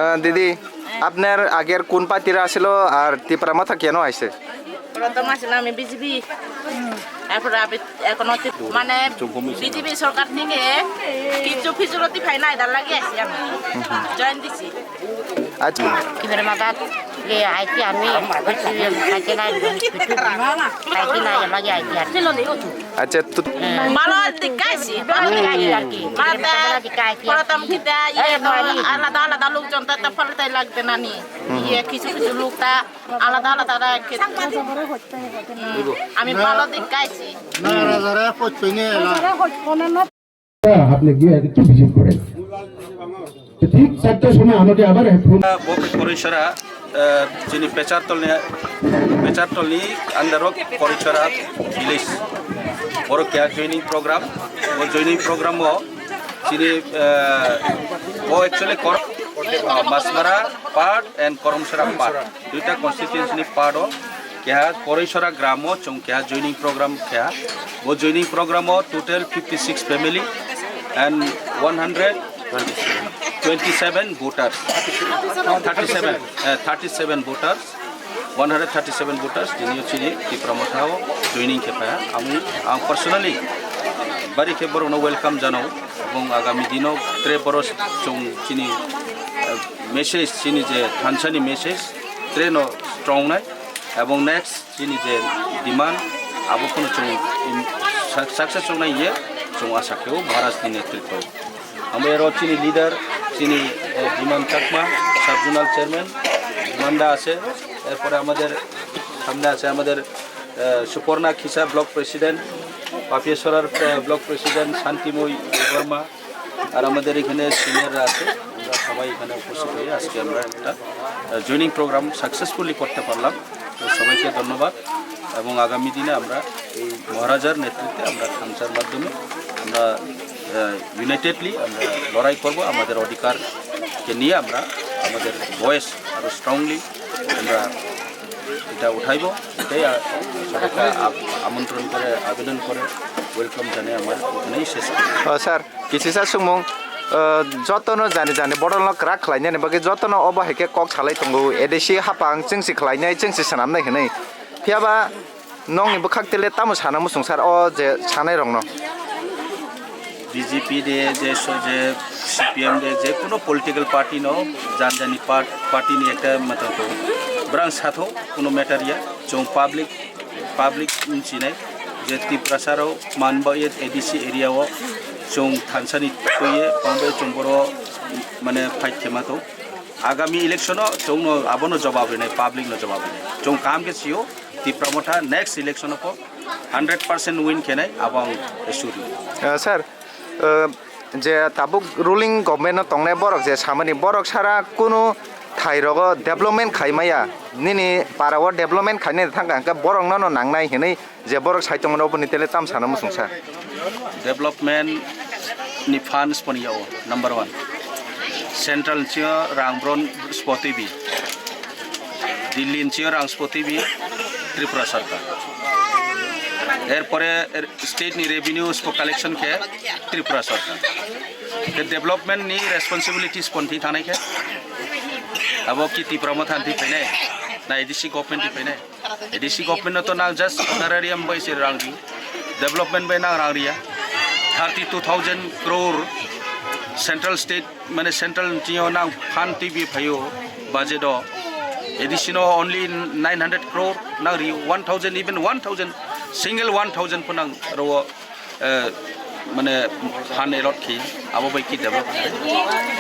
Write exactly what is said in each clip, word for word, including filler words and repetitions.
আহ, দিদি, আপনার আগের কোন পার্টিরা আসিল আর ত্রিপুরা মথা কেন আইছে? প্রথম আসিল আমি বিজেপি, তারপরে আমি এখন হচ্ছে মানে বিজেপি সরকার থেকে কিছু ফিজুলতি পাই না, এটার লাগে আসি আমি, জয়েন দিছি। আচ্ছা। Kibere madat ye aiti ami, aiti na, aiti na ye lagi aiti ar. আচ্ছা, তো Malo dikaisi, malo dikaisi arki. Mata, prothom kita, iye, alada alada lokjon ta, ta phaltai lagde nani. Iye, kichu kichu lok ta alada alada rakhe. Ami malo dikaisi. আপনি গিয়ে একটু ভিজিট করেন। তো ঠিক চারটার সময় আমাকে আবার phone Bo Koroisora, eh, chini Pechartolni, Pechartolni under o Koroisora village. Boro keha joining program, bo joining program o chini, eh, bo actually Kor-, Masmara part and Koromsora part. Duita constituency ni part o keha Koroisora gram o chwng keha joining program keha. Bo joining program o total fifty six family and one hundred twenty seven voters. Thirty seven, eh, thirty seven voters. One hundred thirty seven voters tini o chini Tipra Motha o joining khe phaiha. Ami, ang personally bari khe borok no welcome janao. Ebong agami dino tre boro chwng chini, eh, message, chini je thansa ni message tre no strong nai. Ebong next chini je demand abo phano chwng, um, suc-, success wngnai hiye chwng asa khe o Maharaj ni netritwo. Ambai aro chini leader, chini, eh, Biman Chakma, sub zonal chairman, Biman da আছে, এরপরে আমাদের সামনে আছে আমাদের, আহ, সুপর্ণা Khisa block president, পাপিয়াছড়ার, আহ, block president শান্তিময় বর্মা, আর আমাদের এখানে সিনিয়ররা আছে, আমরা সবাই এখানে উপস্থিত হয়ে আজকে আমরা একটা, আহ, জয়েনিং প্রোগ্রাম সাকসেসফুলি করতে পারলাম। তো সবাইকে ধন্যবাদ এবং আগামী দিনে আমরা এই মহারাজার নেতৃত্বে আমরা থামসার মাধ্যমে আমরা, আহ, ইউনাইটেডলি আমরা লড়াই করব, আমাদের অধিকারকে নিয়ে আমরা আমাদের ভয়েস আরও স্ট্রংলি আমরা এটা উঠাইব। এটাই আ-, সবাইকে আ-, আমন্ত্রণ করে, আবেদন করে, ওয়েলকাম জানিয়ে আমার এখানেই শেষ করি। Sir, Kisisa swngmung, uh, jotono jani jani bodolno kwrak khlainani bagwi jotono obo hai khe kok salai tongo, A D C hapang chwngsi khlainai, chwngsi swnamnai hwnwi. Phiyaba nokni bwkhak tele tamo sana muchung sar o je sanairokno? B J P de, je so-, je C P M de, je kuno political party no, jan jani part-, party ni ekta matang tongo. Bwrang sathok, kuno matter ya, chwng public public wngchinai je Tiprasa rok manbai A D C area o chwng thansa ni twi ye manbai chwng boro mane fight khe ma tong. Agami election o chwng no abono jawab rinai, public no jawab rinai. Chwng kaham khe sio Tipra Motha next election o po hundred percent win khenai abo ang sure. Uh, sir, uh, je tabuk ruling government no tongnai borok je samani borok sara kunu thai rogo development khai maya, nini para o development khainai thangka hwnkhe borok nono nangnai hinwi je borok sai tongmani oboni tele tam sana muchungsa. Development ni funds poni yao number one. Central ni rang bron spoti bi. Delhi ni rang spoti bi Tripura sarkar. Erpore er, state ni revenues po collection khe Tripura sarkar. Ke development ni responsibilities pon thi thanai khe. Abo ki Tipra Motha ni phainai, na A D C government ni phainai. A D C government no to nang just honorarium bai se rang di. Development bai nang rang riya. Thirty two thousand crore central state, mane central ni tio nang fund twi bi phaio budget o. A D C no only nine hundred crore nang ri, one thousand, even one thousand, single one thousand po nang ro, eh, mane fund allot khi, abo bai ki develop khai.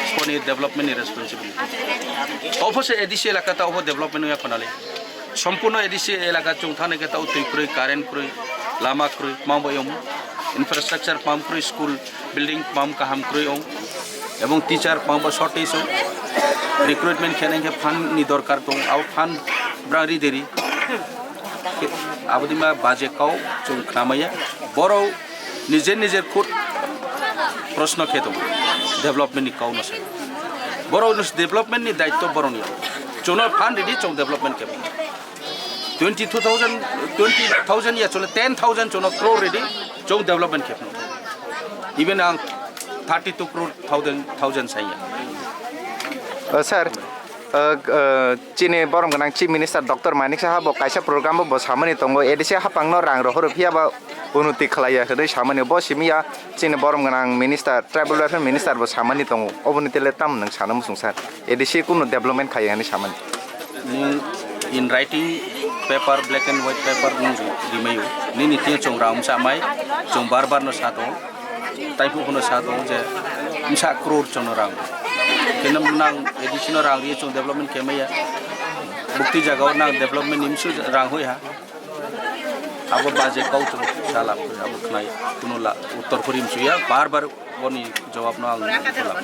Sponi development ni responsibility. Office A D C elaka ta obo development ya khonale. Sompurno A D C elaka chwng thani khe tao twi kwrwi, current kwrwi, lama kwrwi, tma bai omo. Infrastructure pam kwrwi, school building pam kaham kwrwi ong. Ebong teacher pam bo shortage ong. Recruitment khe nang khe fund ni dorkar tong, abo fund bra ri deri. Abo dima baje kau chwng khnamaya. Borok nijer nijer khud proshno khe tongo, development ni kau no sai. Borok development ni daitto borok ni. Chwngno fund ridi chwng development khe. Twenty two thousand, twenty thousand ya chwngno ten thousand chwngno crore ridi chwng development khe. Even ang thirty two crore thousand, thousand saya. O sir, o, o, chini borom gwnang Chief Minister Doctor Manik Saha bo kaisa program bo, bo samani tongo, A D C hapangno rang rohoro phiya ba unnoti khlaiya hwnwi samani. Bo simiya chini borom gwnang minister, tribal welfare minister bo samani tongo. Oboni tele tam nwng sana muchung sir? A D C kunu development khaiya hwnwi samani. Nwng in writing paper, black and white paper nwng ri-, rimaio. Nini tiyo chwng rang msa mai, chwng bar bar no sa tongo. Taiphuk phano sa tongo je msa crore chwngno rang. Khe nang A D C no rang riyo chwng development khe maya. Bukti jagao nang development ni msu rang hoi ha. Abo baje kau chwng sala abo khnai kuno la uttor khori msuya bar bar boni jawab no ang kholak.